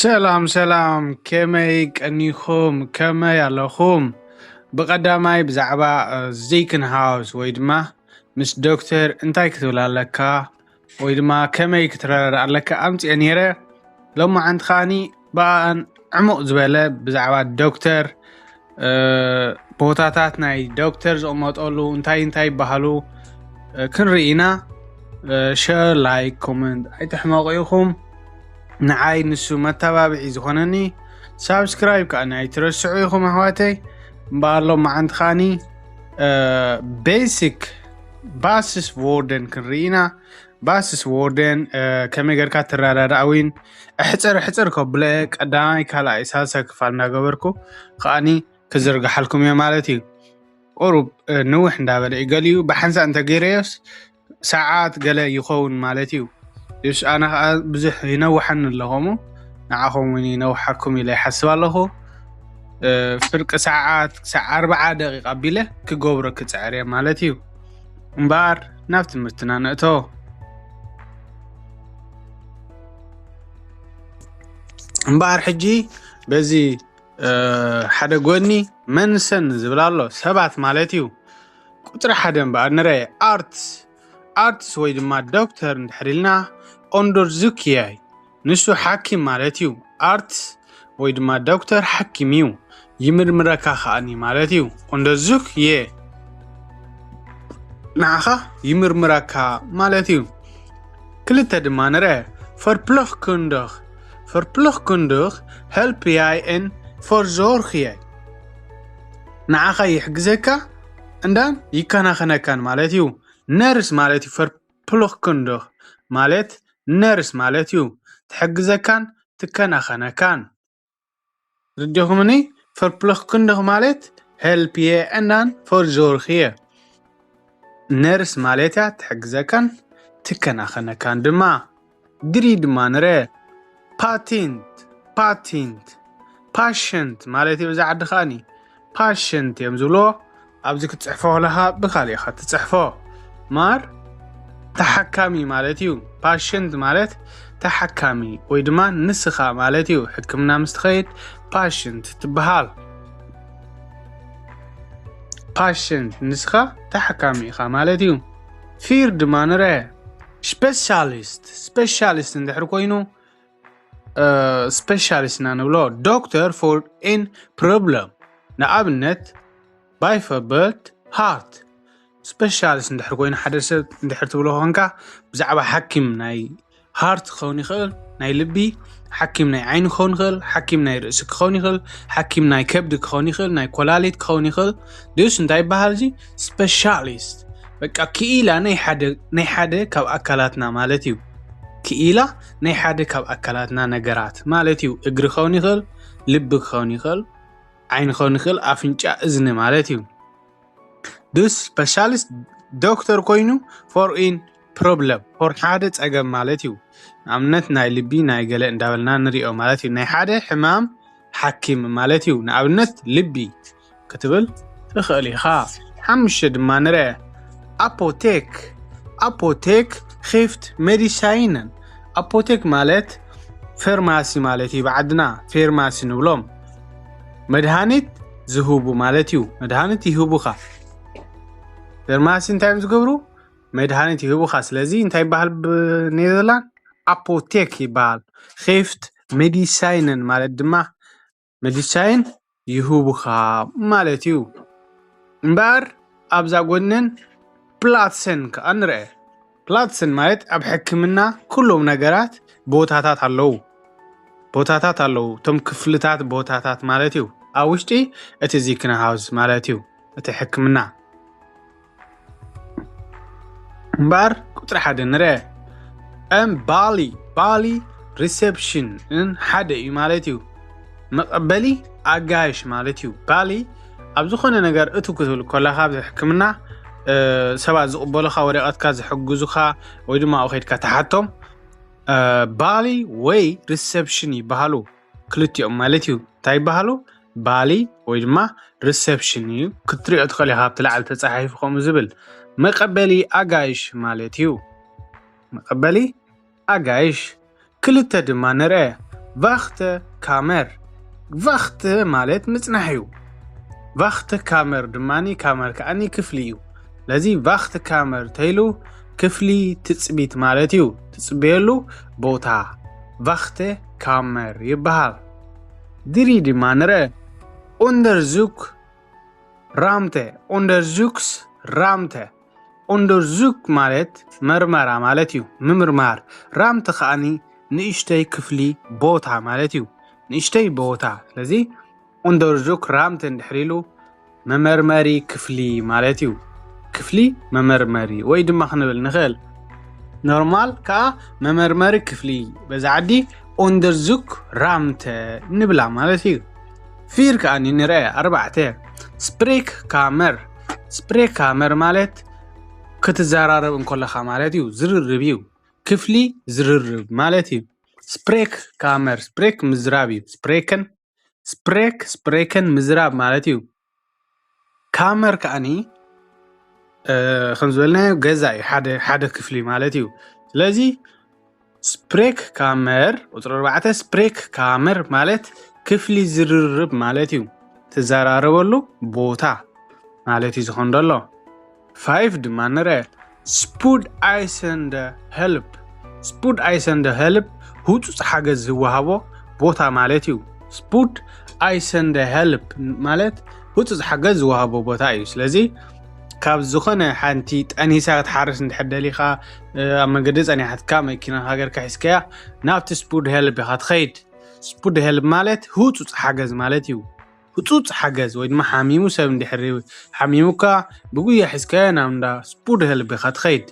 ሰላም ሰላም፣ ከመይ ቀኒኹም? ከመይ ኣለኹም? ብቐዳማይ ብዛዕባ ዚክን ሃውስ ወይ ድማ ምስ ዶክተር እንታይ ክትብል ኣለካ ወይ ድማ ከመይ ክትረዳዳእ ኣለካ ኣምፅኤ ነይረ። ሎማዓንቲ ከዓኒ ብኣን ዕሙቕ ዝበለ ብዛዕባ ዶክተር፣ ቦታታት ናይ ዶክተር ዝቕመጠሉ እንታይ እንታይ ይበሃሉ ክንርኢ ኢና። ሸር፣ ላይክ፣ ኮመንት ኣይትሕመቑ ኢኹም። ንዓይ ንሱ መተባብዒ ዝኾነኒ። ሳብስክራይብ ከዓ ኣይትረስዑ ኢኹም ኣሕዋተይ። እምበኣር ሎማዓንቲ ከዓኒ ቤሲክ ባስስ ዎርደን ክንርኢ ኢና። ባስስ ዎርደን ከመይ ጌርካ ትረዳዳእ እውን ኣሕፅር ኣሕፅር ከብለ ቀዳማይ ካልኣይ ሳልሳይ ክፋል እናገበርኩ ከዓኒ ክዝርግሓልኩም እየ ማለት እዩ። ቁሩብ ንውሕ እንዳበለ እዩ። ገሊኡ ብሓንሳእ እንተገይረዮስ ሰዓት ገለ ይኸውን ማለት እዩ። ስ ኣነ ከዓ ብዙሕ ይነውሓኒ ኣለኹ እሞ ንዓኹም እውን ይነውሓኩም ኢለ ይሓስብ ኣለኹ። ፍርቂ ሰዓት ክሳዕ ኣርብዓ ደቂቃ ኣቢለ ክገብሮ ክፅዕር እየ ማለት እዩ። እምበኣር ናብ ትምህርትና ንእቶ። እምበኣር ሕጂ በዚ ሓደ ጎኒ መንሰን ዝብል ኣሎ፣ ሰባት ማለት እዩ። ቁፅሪ ሓደ እምበኣር ንረ ኣርትስ ኣርትስ ወይ ድማ ዶክተር እንድሕር ኢልና ኦንዶርዙክያይ፣ ንሱ ሓኪም ማለት እዩ። ኣርትስ ወይ ድማ ዶክተር ሓኪም እዩ፣ ይምርምረካ ከኣኒ ማለት እዩ። ኦንዶርዙክ የ ንዓኻ ይምርምረካ ማለት እዩ። ክልተ ድማ ንረ ፈርፕሎኽ ክንድኽ ፈርፕሎኽ ክንድኽ ሄልፕ ያይ ን ፈርዞርክ ያይ፣ ንዓኻ ይሕግዘካ እንዳን ይከናኸነካን ማለት እዩ። ነርስ ማለት እዩ ፈርፕሎኽ ክንድኽ ማለት ነርስ ማለት እዩ፣ ትሕግዘካን ትከናኸነካን። ርዲኹምኒ? ፈርፕሎኽ ክንድኽ ማለት ሄልፕ የ እንዳን ፈርዞርክ የ። ነርስ ማለት እያ፣ ትሕግዘካን ትከናኸነካን ድማ። ድሪ ድማ ንረ ፓቲንት ፓቲንት ፓሽንት ማለት እዩ። ብዛ ዓዲ ከዓኒ ፓሽንት እዮም ዝብልዎ። ኣብዚ ክትፅሕፎ ከለኻ ብካሊእ ኢኻ ትፅሕፎ። ማር ተሓካሚ ማለት እዩ። ፓሽንት ማለት ተሓካሚ ወይ ድማ ንስኻ ማለት እዩ። ሕክምና ምስ ትኸይድ ፓሽንት ትበሃል። ፓሽንት ንስኻ ተሓካሚ ኢኻ ማለት እዩ። ፊር ድማ ንረ ስፔሻሊስት ስፔሻሊስት እንድሕር ኮይኑ ስፔሻሊስት ኢና ንብሎ። ዶክተር ፎር ኤን ፕሮብለም፣ ንኣብነት ባይፈበልት ሃርት ስፔሻሊስት እንድሕር ኮይኑ ሓደ ሰብ እንድሕር ትብሎ ኮንካ ብዛዕባ ሓኪም ናይ ሃርት ክኸውን ይኽእል፣ ናይ ልቢ ሓኪም ናይ ዓይኒ ክኸውን ይኽእል፣ ሓኪም ናይ ርእሲ ክኸውን ይኽእል፣ ሓኪም ናይ ከብዲ ክኸውን ይኽእል፣ ናይ ኮላሊት ክኸውን ይኽእል። ድስ እንታይ ይበሃል እዚ ስፔሻሊስት? በቃ ክኢላ ናይ ሓደ ናይ ሓደ ካብ ኣካላትና ማለት እዩ። ክኢላ ናይ ሓደ ካብ ኣካላትና ነገራት ማለት እዩ። እግሪ ክኸውን ይኽእል፣ ልቢ ክኸውን ይኽእል፣ ዓይኒ ክኸውን ይኽእል፣ ኣፍንጫ፣ እዝኒ ማለት እዩ። ድስ ስፔሻሊስት ዶክተር ኮይኑ ፎር ኢን ፕሮብለም ፎር ሓደ ፀገም ማለት እዩ። ንኣብነት ናይ ልቢ ናይ ገለ እንዳበልና ንሪኦ ማለት እዩ። ናይ ሓደ ሕማም ሓኪም ማለት እዩ። ንኣብነት ልቢ ክትብል ትኽእል ኢኻ። ሓሙሽተ ድማ ንርአ ኣፖቴክ ኣፖቴክ ኺፍት ሜዲሳይንን። ኣፖቴክ ማለት ፌርማሲ ማለት እዩ። ብዓድና ፌርማሲ ንብሎም መድሃኒት ዝህቡ ማለት እዩ። መድሃኒት ይህቡኻ። ፌርማሲ እንታይ እዮም ዝገብሩ? መድሃኒት ይህቡኻ። ስለዚ እንታይ ይበሃል ብኔዘርላንድ? ኣፖቴክ ይበሃል። ኺፍት ሜዲሳይንን ማለት ድማ መዲሳይን ይህቡኻ ማለት እዩ። እምበኣር ኣብዛ ጎንን ፕላትሰን ከኣ ንርአ። ፕላትሰን ማለት ኣብ ሕክምና ኩሎም ነገራት ቦታታት ኣለዉ። ቦታታት ኣለዉ። እቶም ክፍልታት ቦታታት ማለት እዩ። ኣብ ውሽጢ እቲ ዚክንሃውስ ማለት እዩ። እቲ ሕክምና እምበኣር ቁፅሪ ሓደ ንርአ። እም ባሊ ባሊ ሪሴፕሽን ን ሓደ እዩ ማለት እዩ። መቐበሊ ኣጋይሽ ማለት እዩ። ባሊ ኣብ ዝኾነ ነገር እቱ ክትብል ከለኻ ኣብዚ ሕክምና ሰባት ዝቕበሉኻ ወረቐትካ ዝሕግዙኻ ወይ ድማ ኣብኡ ከድካ ተሓቶም ባሊ ወይ ሪሴፕሽን ይበሃሉ። ክልቲኦም ማለት እዩ። እንታይ ይበሃሉ? ባሊ ወይ ድማ ሪሴፕሽን እዩ። ክትሪኦ ትኽእል ኢኻ ኣብቲ ላዕሊ ተፃሒፉ ከምኡ ዝብል መቐበሊ ኣጋይሽ ማለት እዩ። መቐበሊ ኣጋይሽ። ክልተ ድማ ንርአ። ቫኽተ ካመር። ቫኽተ ማለት ምጽናሕ እዩ። ቫኽተ ካመር ድማ፣ ካመር ከኣኒ ክፍሊ እዩ። ስለዚ ቫኽተ ካመር ተይሉ ክፍሊ ትጽቢት ማለት እዩ። ትጽበየሉ ቦታ ቫኽተ ካመር ይበሃል። ድሪ ድማ ንረ ኡንደርዙክ ራምተ፣ ኡንደርዙክስ ራምተ። ኡንደርዙክ ማለት መርመራ ማለት እዩ፣ ምምርማር። ራምተ ከኣኒ ንእሽተይ ክፍሊ ቦታ ማለት እዩ፣ ንእሽተይ ቦታ። ስለዚ ኡንደርዙክ ራምተ እንድሕር ኢሉ መመርመሪ ክፍሊ ማለት እዩ። ክፍሊ መመርመሪ ወይ ድማ ክንብል ንኽእል። ኖርማል ከኣ መመርመሪ ክፍሊ፣ በዛ ዓዲ ኡንደርዙክ ራምተ ንብላ ማለት እዩ። ፊር ከኣ ንርአ ኣርባዕተ። ስፕሬክ ካመር። ስፕሬክ ካመር ማለት ክትዘራረብ እንከለኻ ማለት እዩ፣ ዝርርብ እዩ። ክፍሊ ዝርርብ ማለት እዩ። ስፕሬክ ካመር፣ ስፕሬክ ምዝራብ እዩ። ስፕሬክን ስፕሬክ ስፕሬክን ምዝራብ ማለት እዩ። ካመር ከኣኒ ከም ዝበልናዮ ገዛ እዩ፣ ሓደ ክፍሊ ማለት እዩ። ስለዚ ስፕሬክ ካመር ቁፅሪ ኣርባዕተ፣ ስፕሬክ ካመር ማለት ክፍሊ ዝርርብ ማለት እዩ። ትዘራረበሉ ቦታ ማለት እዩ ዝኾን ዘሎ። ፋይፍ ድማ ንርአ። ስፑድ ኣይሰንደ ሄልፕ። ስፑድ ኣይሰንደ ሄልፕ ህፁፅ ሓገዝ ዝወሃቦ ቦታ ማለት እዩ። ስፑድ ኣይሰንደ ሄልፕ ማለት ህፁፅ ሓገዝ ዝወሃቦ ቦታ እዩ። ስለዚ ካብ ዝኾነ ሓንቲ ጠኒሳ ክትሓርስ እንድሕር ደሊኻ፣ ኣብ መንገዲ ጸኒሓትካ መኪና ሃገርካ ሒዝካያ ናብቲ ስፑድ ሄልፕ ኢኻ ትኸይድ። ስፑድ ሄልፕ ማለት ህፁፅ ሓገዝ ማለት እዩ። ህፁፅ ሓገዝ ወይ ድማ ሓሚሙ ሰብ እንድሕር ሓሚሙካ ብጉያ ሒዝካዮ ናብ እንዳ ስፑድ ሄልፕ ኢኻ ትኸይድ።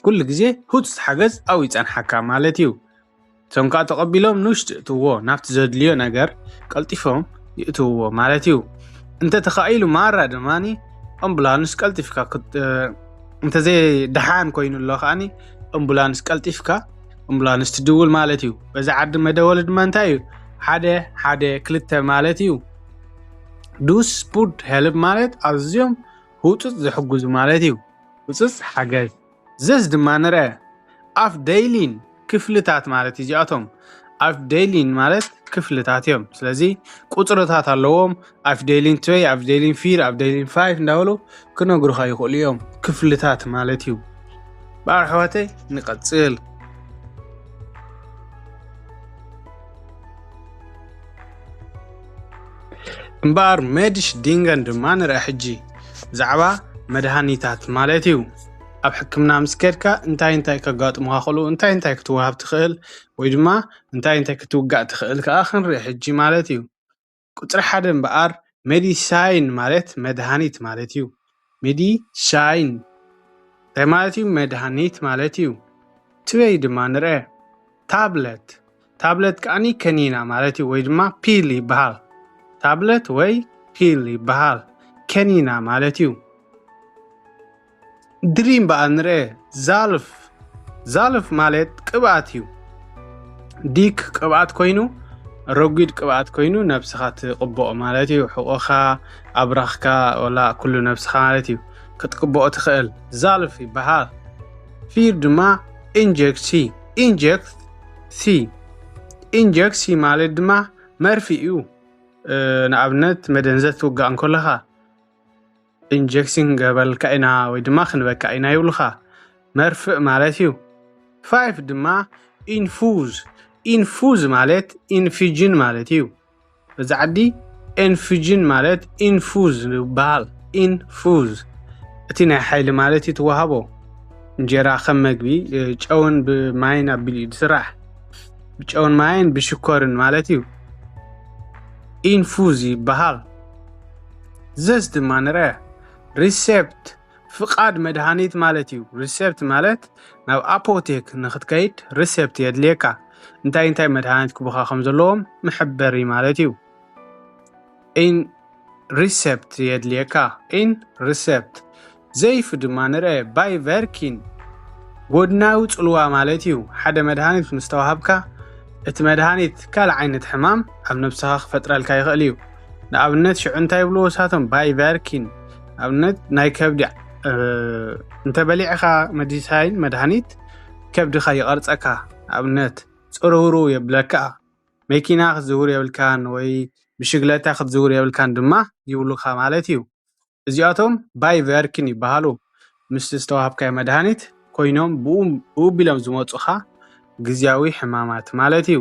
ኩሉ ግዜ ህፁፅ ሓገዝ ኣብኡ ይጸንሓካ ማለት እዩ። እቶም ከዓ ተቐቢሎም ንውሽጢ እትውዎ ናብቲ ዘድልዮ ነገር ቀልጢፎም ይእትውዎ ማለት እዩ። እንተ ተኻኢሉ ማራ ድማ ኣምቡላንስ ቀልጢፍካ እንተዘይ ደሓን ኮይኑ ኣሎ ከዓኒ ኣምቡላንስ ቀልጢፍካ ኣምቡላንስ ትድውል ማለት እዩ። በዚ ዓዲ መደወሊ ድማ እንታይ እዩ? ሓደ ሓደ ክልተ ማለት እዩ። ዱስ ስፑድ ሄልፕ ማለት ኣዝዮም ህውፅፅ ዝሕግዙ ማለት እዩ። ህውፅፅ ሓገዝ። ዘስ ድማ ንርአ። ኣፍ ደይሊን ክፍልታት ማለት እዚኣቶም ኣፍ ደይሊን ማለት ክፍልታት እዮም። ስለዚ ቁፅርታት ኣለዎም። ኣፍ ደይሊን ትወይ፣ ኣፍ ደይሊን ፊር፣ ኣፍ ደይሊን ፋይፍ እንዳበሉ ክነግሩኻ ይኽእሉ እዮም። ክፍልታት ማለት እዩ። በኣር ኣሕዋተይ ንቐፅል። እምበኣር ሜድሽ ዲንገን ድማ ንርአ ሕጂ። ብዛዕባ መድሃኒታት ማለት እዩ። ኣብ ሕክምና ምስ ከድካ እንታይ እንታይ ከጋጥሙኻ ክእሉ፣ እንታይ እንታይ ክትወሃብ ትኽእል ወይ ድማ እንታይ እንታይ ክትውጋእ ትኽእል ከኣ ክንርኢ ሕጂ ማለት እዩ። ቁፅሪ ሓደ እምበኣር ሜዲሳይን ማለት መድሃኒት ማለት እዩ። ሜዲሳይን እንታይ ማለት እዩ? መድሃኒት ማለት እዩ። ትበይ ድማ ንርአ። ታብለት፣ ታብለት ከዓኒ ከኒና ማለት እዩ ወይ ድማ ፒል ይበሃል። ታብለት ወይ ፒል ይበሃል። ከኒና ማለት እዩ። ድሪም በኣ ንርአ። ዛልፍ፣ ዛልፍ ማለት ቅብኣት እዩ። ዲክ ቅብኣት ኮይኑ፣ ረጒድ ቅብኣት ኮይኑ ነብስኻ ትቕብኦ ማለት እዩ። ሕቖኻ፣ ኣብራኽካ፣ ወላ ኩሉ ነብስኻ ማለት እዩ። ክትቅብኦ ትኽእል ዛልፍ ይበሃል። ፊር ድማ ኢንጀክሲ፣ ኢንጀክሲ፣ ኢንጀክሲ ማለት ድማ መርፊ እዩ። ንኣብነት መደንዘት ትውጋእ እንከለኻ ኢንጀክሽን ገበልካ ኢና ወይ ድማ ክንበካ ኢና ይብሉኻ። መርፍእ ማለት እዩ። ፋይፍ ድማ ኢንፉዝ፣ ኢንፉዝ ማለት ኢንፊጅን ማለት እዩ። እዚ ዓዲ ኢንፊጅን ማለት ኢንፉዝ ይበሃል። ኢንፉዝ እቲ ናይ ሓይሊ ማለት እዩ ትወሃቦ። እንጀራ ከም መግቢ ጨውን ብማይን ኣቢሉ እዩ ዝስራሕ። ብጨውን ማይን ብሽኮርን ማለት እዩ። ኢንፉዝ ይበሃል። ዘስ ድማ ንርአ። ሪሴፕት ፍቓድ መድሃኒት ማለት እዩ። ሪሴፕት ማለት ናብ ኣፖቴክ ንኽትከይድ ሪሴፕት የድልየካ። እንታይ እንታይ መድሃኒት ክቡኻ ከም ዘለዎም መሐበሪ ማለት እዩ። ኢን ሪሴፕት የድልየካ። ኢን ሪሴፕት ዘይፍ ድማ ንርአ። ባይ ቨርኪን ጎድናዊ ጽልዋ ማለት እዩ። ሓደ መድሃኒት ምስ ተዋሃብካ እቲ መድሃኒት ካልእ ዓይነት ሕማም ኣብ ነብስኻ ክፈጥረልካ ይኽእል እዩ። ንኣብነት ሽዑ እንታይ ይብልዎ ንሳቶም? ባይ ቨርኪን ንኣብነት ናይ ከብዲ እንተበሊዕኻ መዲሳይን መድሃኒት ከብድኻ ይቐርጸካ። ንኣብነት ጽርውርው የብለካ። መኪና ክትዝውር የብልካን ወይ ብሽግለታ ክትዝውር የብልካን ድማ ይብሉኻ ማለት እዩ። እዚኣቶም ባይቨርክን ይበሃሉ። ምስ ዝተዋህብካዮ መድሃኒት ኮይኖም ብኡ ብኡ ቢሎም ዝመፁኻ ግዝያዊ ሕማማት ማለት እዩ።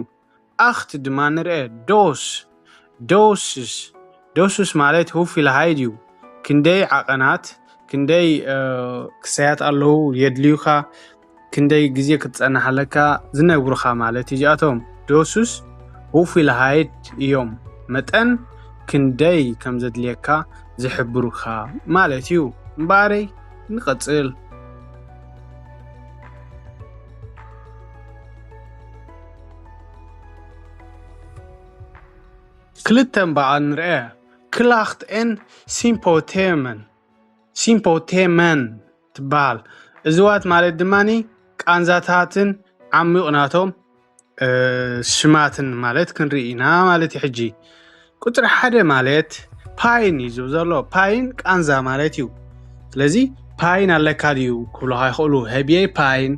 ኣኽት ድማ ንርአ። ዶስ፣ ዶስስ፣ ዶስስ ማለት ሁፊልሃይድ እዩ። ክንደይ ዓቐናት፣ ክንደይ ክሳያት ኣለዉ የድልዩኻ፣ ክንደይ ግዜ ክትጸንሕ ኣለካ ዝነግሩኻ ማለት እዩ። እዚኣቶም ዶስስ ሁፊልሃይድ እዮም፣ መጠን ክንደይ ከም ዘድልየካ ዝሕብሩኻ ማለት እዩ። እምበኣረይ ንቐጽል። ክልተ እምበኣር ንርአ። ክላኽት ኤን ሲምፖቴመን፣ ሲምፖቴመን ትበሃል። እዝዋት ማለት ድማ ቃንዛታትን ዓሚቕ ናቶም ሽማትን ማለት ክንርኢ ኢና ማለት እዩ። ሕጂ ቁፅሪ ሓደ ማለት ፓይን እዩ ዝብል ዘሎ። ፓይን ቃንዛ ማለት እዩ። ስለዚ ፓይን ኣለካ ድዩ ክብሉኻ ይኽእሉ። ሀብየይ ፓይን፣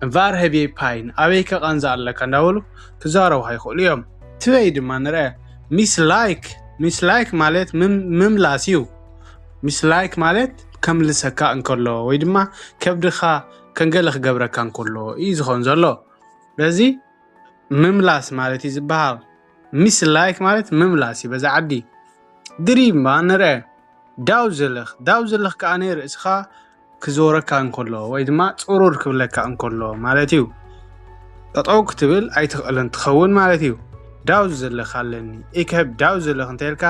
እምበኣር ሀብየይ ፓይን፣ ኣበይከ ቃንዛ ኣለካ እንዳበሉ ክዛረቡኻ ይኽእሉ እዮም። ትበይ ድማ ንርአ። ሚስ ላይክ፣ ሚስ ላይክ ማለት ምምላስ እዩ። ሚስ ላይክ ማለት ከምልሰካ እንከሎ ወይ ድማ ከብድኻ ከንገለ ክገብረካ እንከሎ እዩ ዝኾን ዘሎ። ስለዚ ምምላስ ማለት እዩ ዝበሃል። ሚስ ላይክ ማለት ምምላስ እዩ በዛ ዓዲ። ድሪም ባ ንርአ። ዳው ዝልኽ፣ ዳው ዝልኽ ከኣ ርእስኻ ክዞረካ እንከሎ ወይ ድማ ፅሩር ክብለካ እንከሎ ማለት እዩ። ጠጠው ክትብል ኣይትኽእልን ትኸውን ማለት እዩ። ዳው ዝልኽ ኣለኒ፣ ኢከብ ዳው ዝልኽ እንተልካ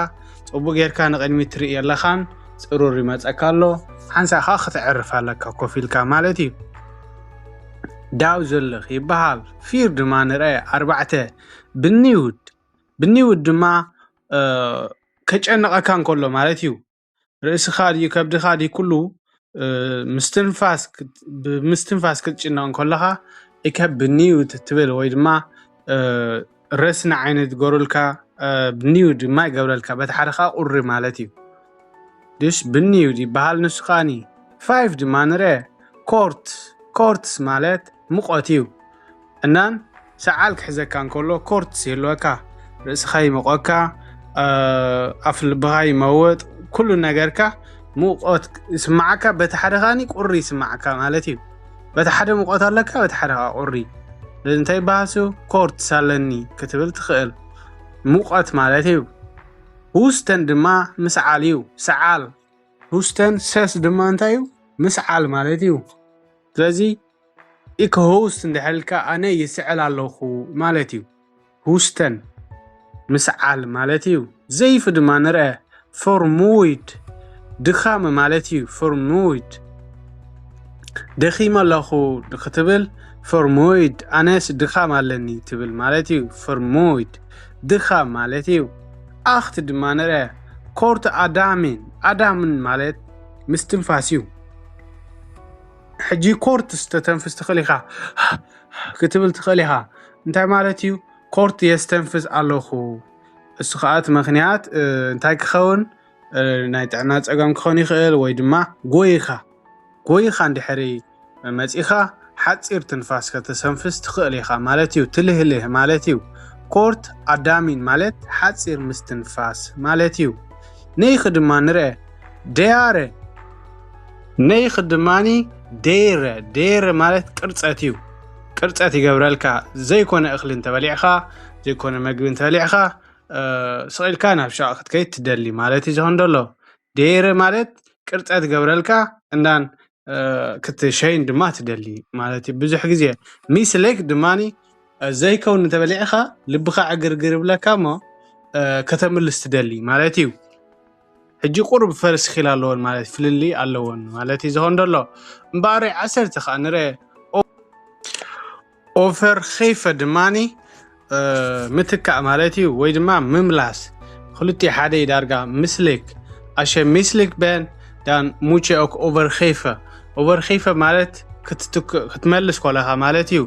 ፅቡቅ ጌርካ ንቕድሚት ትርኢ ኣለኻን ፅሩር ይመፀካ ኣሎ፣ ሓንሳእ ከዓ ክትዕርፍ ኣለካ ኮፍ ኢልካ ማለት እዩ። ዳው ዝልኽ ይበሃል። ፊር ድማ ንርአ። ኣርባዕተ ብኒውድ፣ ብኒውድ ድማ ከጨንቐካ እንከሎ ማለት እዩ። ርእስኻ ድዩ ከብድኻ ድዩ ኩሉ ምስትንፋስ ክትጭነቕ እንከለኻ ኢከ ብኒውድ ትብል ወይ ድማ ረስኒ ዓይነት ገሩልካ ብኒውድ ድማ ይገብረልካ። በቲ ሓደ ከዓ ቁሪ ማለት እዩ። ድሽ ብኒውድ ይበሃል። ንሱ ከዓኒ ፋይቭ ድማ ንርአ። ኮርት፣ ኮርትስ ማለት ሙቐት እዩ። እናን ሰዓል ክሕዘካ እንከሎ ኮርትስ ይህልወካ። ርእስኻ ይሞቐካ፣ ኣፍ ልብኻ ይመውጥ፣ ኩሉ ነገርካ ሙቐት ይስምዓካ። በቲ ሓደ ከዓኒ ቁሪ ይስምዓካ ማለት እዩ። በቲ ሓደ ሙቐት ኣለካ፣ በቲ ሓደ ከዓ ቁሪ። ስለዚ እንታይ ይበሃል? ኮርትስ ኣለኒ ክትብል ትኽእል። ሙቐት ማለት እዩ። ሁስተን ድማ ምስዓል እዩ። ሰዓል። ሁስተን ሰስ ድማ እንታይ እዩ? ምስዓል ማለት እዩ። ስለዚ ኢክ ሆስት እንድሕር ኢልካ ኣነ ይስዕል ኣለኹ ማለት እዩ። ሁስተን ምስዓል ማለት እዩ። ዘይፍ ድማ ንርአ። ፎርሙይድ ድኻም ማለት እዩ። ፎርሙይድ ደኺመ ኣለኹ ክትብል ፎርሙይድ ኣነስ ድኻም ኣለኒ ትብል ማለት እዩ። ፎርሙይድ ድኻም ማለት እዩ። ኣኽት ድማ ንርአ። ኮርት ኣዳሚን፣ ኣዳምን ማለት ምስትንፋስ እዩ። ሕጂ ኮርት ዝተተንፍስ ትኽእል ኢኻ ክትብል ትኽእል ኢኻ። እንታይ ማለት እዩ? ኮርት የስተንፍስ ኣለኹ። እሱ ከዓ እቲ ምኽንያት እንታይ ክኸውን? ናይ ጥዕና ፀገም ክኸውን ይኽእል ወይ ድማ ጎይኻ ጎይኻ እንድሕሪ መፂኻ ሓፂር ትንፋስ ከተሰንፍስ ትኽእል ኢኻ ማለት እዩ። ትልህልህ ማለት እዩ። ኮርት ኣዳሚን ማለት ሓፂር ምስትንፋስ ማለት እዩ። ነይኽ ድማ ንርአ። ደያረ ነይኽ ድማኒ ደይረ ደይረ ማለት ቅርፀት እዩ። ቅርፀት ይገብረልካ። ዘይኮነ እኽሊ እንተበሊዕኻ፣ ዘይኮነ መግቢ እንተበሊዕኻ ስቕ ኢልካ ናብ ሻቕ ክትከይድ ትደሊ ማለት እዩ ዝኾን ዘሎ። ደይረ ማለት ቅርፀት ገብረልካ እንዳን ክትሸይን ድማ ትደሊ ማለት እዩ። ብዙሕ ግዜ ሚስሌክ ድማኒ ዘይከውን እንተበሊዕኻ ልብኻ ዕግርግር ይብለካ እሞ ከተምልስ ትደሊ ማለት እዩ። ሕጂ ቁሩብ ፈርስኪል ኣለወን ማለት ፍልልይ ኣለወን ማለት እዩ ዝኾን ዘሎ። እምበኣረይ ዓሰርተ ከዓ ንርአ። ኦቨር ኸይፈ ድማኒ ምትካእ ማለት እዩ ወይ ድማ ምምላስ። ክልቲኡ ሓደ እዩ ዳርጋ። ምስሊክ ኣሸ ሚስሊክ በን ዳን ሙቼ ኦክ ኦቨር ኸይፈ። ኦቨር ኸይፈ ማለት ክትመልስ ኮለኻ ማለት እዩ።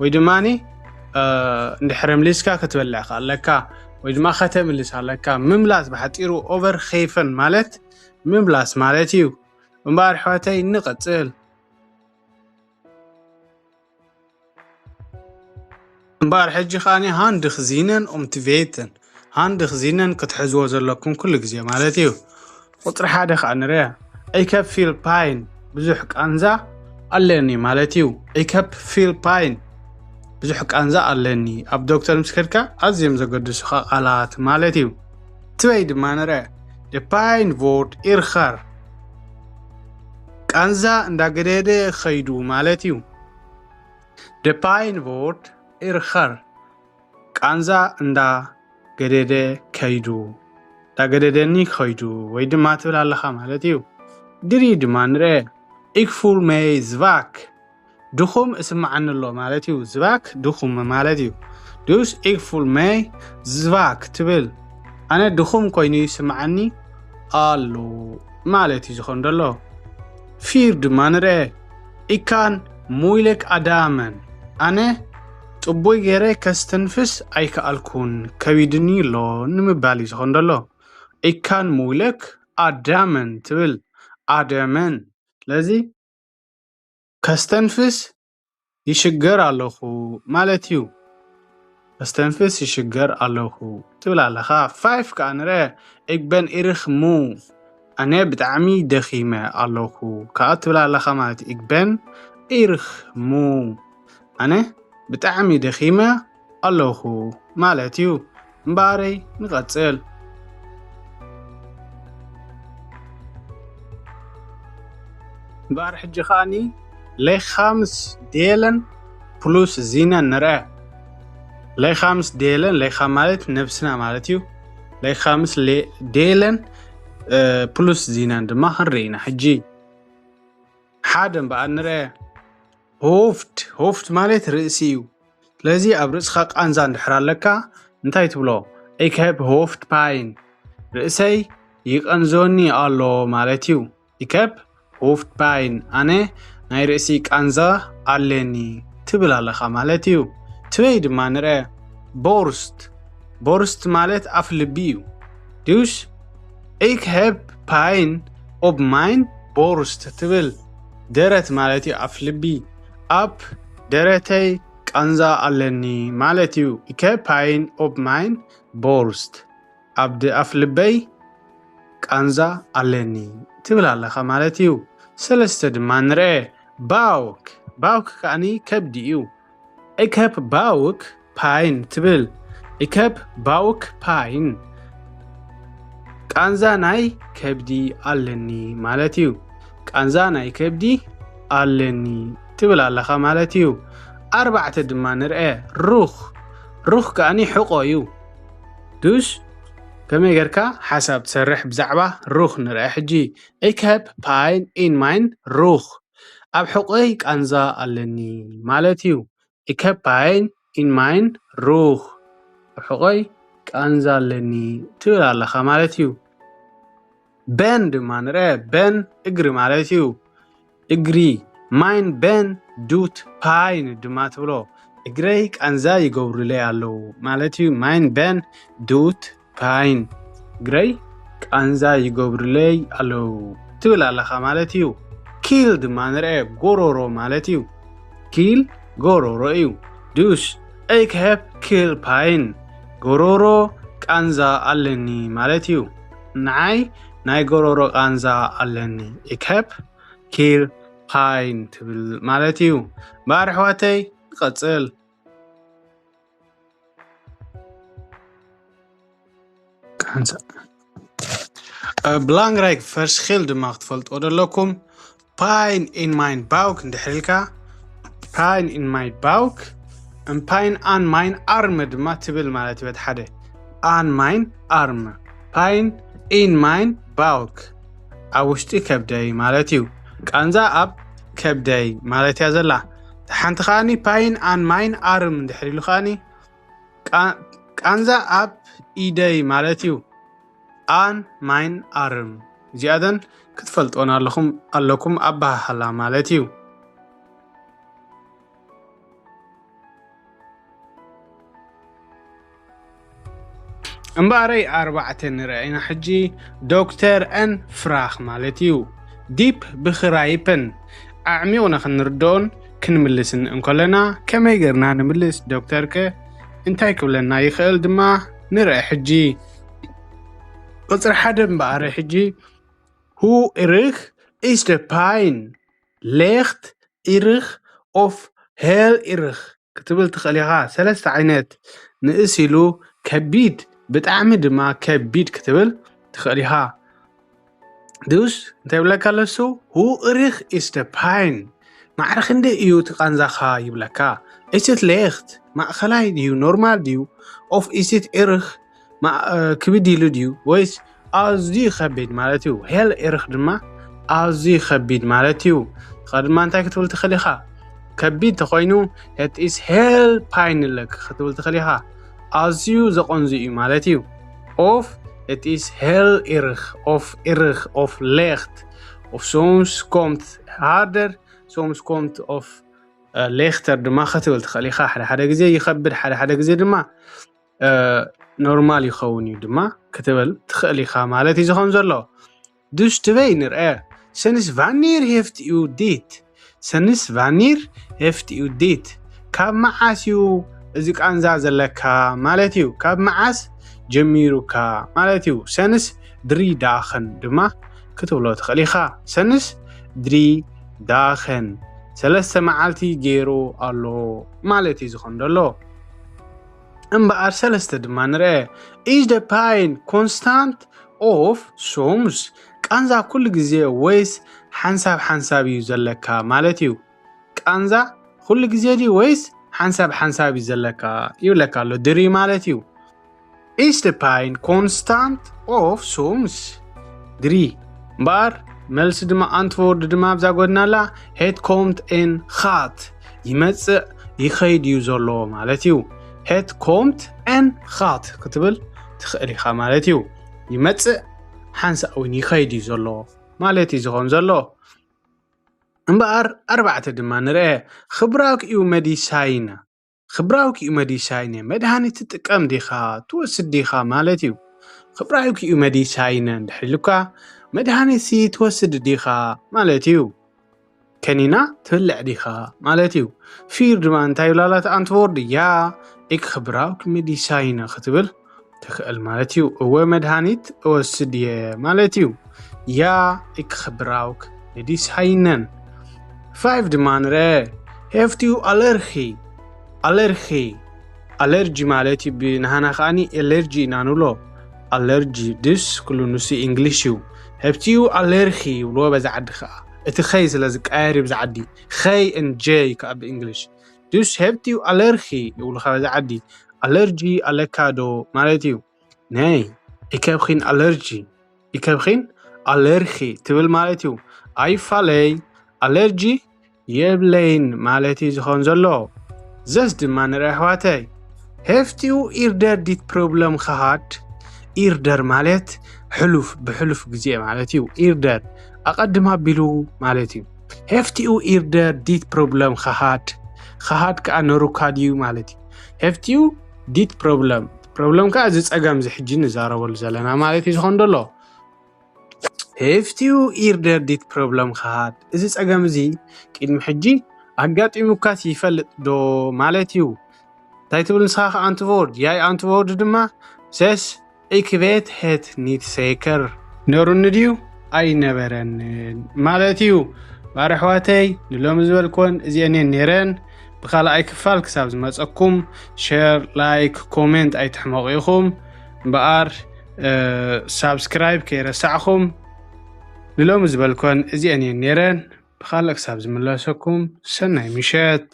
ወይ ድማኒ እንድሕር ምሊስካ ክትበልዕ ኣለካ ወይ ድማ ከተምልስ ኣለካ። ምምላስ ብሓፂሩ ኦቨር ኸይፈን ማለት ምምላስ ማለት እዩ። እምበኣር ኣሕዋተይ ንቐፅል። እምበኣር ሕጂ ከኣኒ ሃንድኽ ዚነን ኦም ትቬትን፣ ሃንድኽ ዚነን ክትሕዝዎ ዘለኩም ኩሉ ግዜ ማለት እዩ። ቁፅሪ ሓደ ከዓ ንርአ። Ich hab viel Pein፣ ብዙሕ ቃንዛ ኣለኒ ማለት እዩ። Ich hab viel Pein፣ ብዙሕ ቃንዛ ኣለኒ። ኣብ ዶክተር ምስ ከድካ ኣዝዮም ዘገድሱኻ ቃላት ማለት እዩ። ትበይ ድማ ንርአ። De Pein wird ärger፣ ቃንዛ እንዳገደደ ኸይዱ ማለት እዩ። De Pein wird ärger፣ ቃንዛ እንዳ ገደደ ከይዱ፣ እንዳ ገደደኒ ከይዱ ወይ ድማ ትብል ኣለኻ ማለት እዩ። ድሪ ድማ ንርአ። Ich fühl mich schwach፣ ድኹም እስምዓኒ ኣሎ ማለት እዩ። Schwach ድኹም ማለት እዩ። Dus ich fühl mich schwach ትብል፣ ኣነ ድኹም ኮይኑ ይስምዓኒ ኣሎ ማለት እዩ ዝኾን ዘሎ። ፊር ድማ ንርአ። Ich kann moeilijk ademen፣ ኣነ ጽቡይ ገይረ ከስተንፍስ ኣይከኣልኩን፣ ከቢድኒ ኣሎ ንምባል እዩ ዝኾን ዘሎ። Ich kann moeilijk ademen ትብል፣ ኣደመን። ስለዚ ከስተንፍስ ይሽገር ኣለኹ ማለት እዩ። ከስተንፍስ ይሽገር ኣለኹ ትብል ኣለኻ። ፋይፍ ከዓ ንርአ። Ich bin erg moe፣ ኣነ ብጣዕሚ ደኺመ ኣለኹ ከዓ ትብል ኣለኻ ማለት እዩ። Ich bin erg moe፣ ኣነ ብጣዕሚ ደኺመ ኣለኹ ማለት እዩ። እምበኣረይ ንቐጽል። እምበኣር ሕጂ ከኣኒ ሌኻምስ ዴለን ፕሉስ ዚነን ንርአ። ሌኻምስ ዴለን፣ ሌኻ ማለት ነብስና ማለት እዩ። ሌኻምስ ሌ-፣ ዴለን፣ እ፣ ፕሉስ ዚነን ድማ ክንርኢ ኢና። ሕጂ ሓደ እምበኣር ንርአ። ሆፍት፣ ሆፍት ማለት ርእሲ እዩ። ስለዚ ኣብ ርእስኻ ቃንዛ እንድሕር ኣለካ እንታይ ትብሎ? Ich hab Hoftpein፣ ርእሰይ ይቐንዞኒ ኣሎ ማለት እዩ። Ich hab Hoftpein፣ ኣነ ናይ ርእሲ ቃንዛ ኣለኒ ትብል ኣለኻ ማለት እዩ። ትበይ ድማ ንርአ። ቦርስት፣ ቦርስት ማለት ኣፍ ልቢ እዩ። Dus ich hab Pein op mijn borst ትብል፣ ደረት ማለት እዩ፣ ኣፍ ልቢ። ኣብ ደረተይ ቃንዛ ኣለኒ ማለት እዩ። Ich hab Pein op mijn borst፣ ኣብ ድ-፣ ኣፍ ልበይ ቃንዛ ኣለኒ ትብል ኣለኻ ማለት እዩ። ሰለስተ ድማ ንርአ። ባውክ፣ ባውክ ከኣኒ ከብዲ እዩ። Ich hab Bauchpein ትብል። Ich hab Bauchpein፣ ቃንዛ ናይ ከብዲ ኣለኒ ማለት እዩ። ቃንዛ ናይ ከብዲ ኣለኒ ትብል ኣለኻ ማለት እዩ። ኣርባዕተ ድማ ንርአ። ሩኽ፣ ሩኽ ከኣኒ ሕቖ እዩ። Dus ከመይ ጌርካ ሓሳብ ትሰርሕ ብዛዕባ ሩኽ ንርአ ሕጂ። Ich hab Pein in mein Ruch፣ ኣብ ሕቖይ ቃንዛ ኣለኒ ማለት እዩ። Ich hab Pein in mein Ruch፣ ኣብ ሕቖይ ቃንዛ ኣለኒ ትብል ኣለኻ ማለት እዩ። በን ድማ ንርአ። በን እግሪ ማለት እዩ። እግሪ፣ mein Bein tut Pein ድማ ትብሎ። እግረይ ቃንዛ ይገብሩለይ ኣለዉ ማለት እዩ። Mein Bein tut Pein፣ እግረይ ቃንዛ ይገብሩለይ ኣለዉ ትብል ኣለኻ ማለት እዩ። ኪል ድማ ንርአ። ጎሮሮ ማለት እዩ። ኪል ጎሮሮ እዩ። Dus ich hab Kehlpein፣ ጎሮሮ ቃንዛ ኣለኒ ማለት እዩ። ንዓይ ናይ ጎሮሮ ቃንዛ ኣለኒ። Ich hab Kehlpein ትብል ማለት እዩ። እምበኣር ኣሕዋተይ ንቐጽል። ቃንዛ፣ እ፣ ብላንግራይክ ፈርሽኺል ድማ ክትፈልጥዎ ደለኩም። Pein in mein Bauch እንድሕር ኢልካ፣ Pein in mein Bauch፣ እም፣ Pein an mein Arm ድማ ትብል ማለት እዩ። በቲ ሓደ፣ an mein Arm፣ Pein in mein Bauch፣ ኣብ ውሽጢ ከብደይ ማለት እዩ። ቃንዛ ኣብ ከብደይ ማለት እያ ዘላ። ሓንቲ ከኣኒ Pein an mein Arm እንድሕር ኢሉ ከኣኒ ቃ-፣ ቃንዛ ኣብ ኢደይ ማለት እዩ። An mein Arm፣ እዚኣተን ክትፈልጦን ኣለኹም፣ ኣለኩም ኣበሃህላ ማለት እዩ። እምበኣረይ ኣርባዕተ ንርኣ ኢና ሕጂ። ዶክተር ኣን ፍራኽ ማለት እዩ። ዲፕ ብኽራይፕን ኣዕሚቑና ክንርድኦን ክንምልስን እንከለና ከመይ ጌርና ንምልስ? ዶክተር ከ እንታይ ክብለና ይኽእል ድማ ንርአ ሕጂ። ቁፅሪ ሓደ እምበኣር ሕጂ፣ ሁ ኢርኽ ኢስ ደ ፓይን ሌኽት ኢርኽ ኦፍ ሄል ኢርኽ ክትብል ትኽእል ኢኻ። ሰለስተ ዓይነት ንእስ ኢሉ ከቢድ፣ ብጣዕሚ ድማ ከቢድ ክትብል ትኽእል ኢኻ። ድዩስ እንታይ ይብለካ ኣለሱ? ሁ ኢርኽ ኢስ ደ ፓይን፣ ማዕረ ክንደይ እዩ እቲ ቃንዛኻ ይብለካ። ኢስ ኢት ሌኽት፣ ማእኸላይ ድዩ፣ ኖርማል ድዩ? ኦፍ ኢስ ኢት ኢርኽ፣ ክብድ ኢሉ ድዩ? ወይስ ኣዝዩ ከቢድ ማለት እዩ? ሄል ኢርኽ ድማ ኣዝዩ ከቢድ ማለት እዩ። ኸ ድማ እንታይ ክትብል ትኽእል ኢኻ? ከቢድ ተኾይኑ፣ ኢት ኢስ ሄል ፓይን ኢለክ ክትብል ትኽእል ኢኻ። ኣዝዩ ዘቐንዙ እዩ ማለት እዩ። ኦፍ ኢት ኢስ ሄል ኢርኽ፣ ኦፍ ኢርኽ፣ ኦፍ ሌኽት፣ ኦፍ ሶምስ ኮምት ሃርደር፣ ሶምስ ኮምት ኦፍ ሌኽተር ድማ ክትብል ትኽእል ኢኻ። ሓደ ሓደ ግዜ ይኸብድ፣ ሓደ ሓደ ግዜ ድማ ኖርማል ይኸውን እዩ ድማ ክትብል ትኽእል ኢኻ ማለት እዩ ዝኾን ዘሎ። Dus twee ንርአ። Sinds wanneer heeft u dit? Sinds wanneer heeft u dit? ካብ መዓስ እዩ እዚ ቃንዛ ዘለካ ማለት እዩ። ካብ መዓስ ጀሚሩካ ማለት እዩ። ሰንስ ድሪ ዳኸን ድማ ክትብሎ ትኽእል ኢኻ። ሰንስ ድሪ ዳኸን ሰለስተ መዓልቲ ገይሩ ኣሎ ማለት እዩ ዝኾን ዘሎ። እምበኣር ሰለስተ ድማ ንርአ። Is the pain constant of ሶምስ? ቃንዛ ኩሉ ግዜ ወይስ ሓንሳብ ሓንሳብ እዩ ዘለካ ማለት እዩ። ቃንዛ ኩሉ ግዜ ድዩ ወይስ ሓንሳብ ሓንሳብ እዩ ዘለካ ይብለካ ኣሎ። ድሪ ማለት እዩ። Is the pain constant of ሶምስ? ድሪ እምበኣር መልሲ ድማ ኣንትወርድ ድማ ኣብዛ ጎድናላ ሄት ኮምት ኤን ኻት ይመጽእ ይኸይድ እዩ ዘሎ ማለት እዩ። ሄት ኮምት ኤን ኻት ክትብል ትኽእል ኢኻ ማለት እዩ። ይመጽእ ሓንሳእ እውን ይኸይድ እዩ ዘሎ ማለት እዩ ዝኾን ዘሎ። እምበኣር ኣርባዕተ ድማ ንርአ። ክብራውክ እዩ መዲሳይነ። ክብራውክ እዩ መዲሳይነ፣ መድሃኒት ትጥቀም ዲኻ ትወስድ ዲኻ ማለት እዩ። ክብራውክ እዩ መዲሳይነ እንድሕር ኢሉካ መድሃኒት ሲ ትወስድ ዲኻ ማለት እዩ። ከኒና ትብልዕ ዲኻ ማለት እዩ። ፊር ድማ እንታይ ይብላላት ኣንትወርድ ያ ኢክ ክብራውክ መዲሳይነ ክትብል ትኽእል ማለት እዩ። እወ መድሃኒት እወስድ እየ ማለት እዩ። ያ ኢክ ክብራውክ መዲሳይነን። ፋይቭ ድማ ንርአ። ሄፍት ዩ ኣለርኺ። ኣለርኺ ኣለርጂ ማለት እዩ። ብንሃና ከዓኒ ኤለርጂ ኢና ንብሎ። ኣለርጂ ድስ ኩሉ ንሱ ኢንግሊሽ እዩ። ሄፍት ዩ ኣለርኺ ይብልዎ በዛ ዓዲ ከዓ። እቲ ኸይ ስለ ዝቀየር እዩ ብዛ ዓዲ። ኸይ ን ጀይ ከዓ ብእንግሊሽ። ድስ ሄፍት ዩ ኣለርኺ ይብሉኻ በዛ ዓዲ። ኣለርጂ ኣለካ ዶ ማለት እዩ። ነይ ኢከብኺን ኣለርጂ ኢከብኺን ኣለርኺ ትብል ማለት እዩ። ኣይፋለይ ኣለርጂ የብለይን ማለት እዩ ዝኾን ዘሎ። ዘስ ድማ ንርኢ ኣሕዋተይ። ሄፍት ዩ ኢርደር ዲት ፕሮብለም ኸሃድ። ኢርደር ማለት ሕሉፍ፣ ብሕሉፍ ግዜ ማለት እዩ። ኢርደር ኣቐድም ኣቢሉ ማለት እዩ። ሄፍት ዩ ኢርደር ዲት ፕሮብለም ኸሃድ። ኸሃድ ከዓ ነሩካ ድዩ ማለት እዩ። ሄፍት ዩ ዲት ፕሮብለም። ፕሮብለም ከዓ እዚ ጸገም እዚ ሕጂ ንዛረበሉ ዘለና ማለት እዩ ዝኾን ዘሎ። ሄፍት ዩ ኢርደር ዲት ፕሮብለም ኸሃድ። እዚ ጸገም እዚ ቅድሚ ሕጂ ኣጋጢሙካስ ይፈልጥ ዶ ማለት እዩ። እንታይ ትብል ንስኻ ከ ኣንትቮርድ? ያይ ኣንትቮርድ ድማ ዘስ ኢክ ቬት ሄት ኒት ሴከር። ነሩኒ ድዩ? ኣይነበረንን ማለት እዩ። ባር ኣሕዋተይ ንሎሚ ዝበልክወን እዚአን እየን ነይረን። ብኻልኣይ ክፋል ክሳብ ዝመጸኩም ሸር፣ ላይክ፣ ኮሜንት ኣይትሕመቑ ኢኹም። እምበኣር ሳብስክራይብ ከይረሳዕኹም። ንሎሚ ዝበልኮን እዚአን እየን ነይረን። ብኻልእ ክሳብ ዝምለሰኩም ሰናይ ምሸት።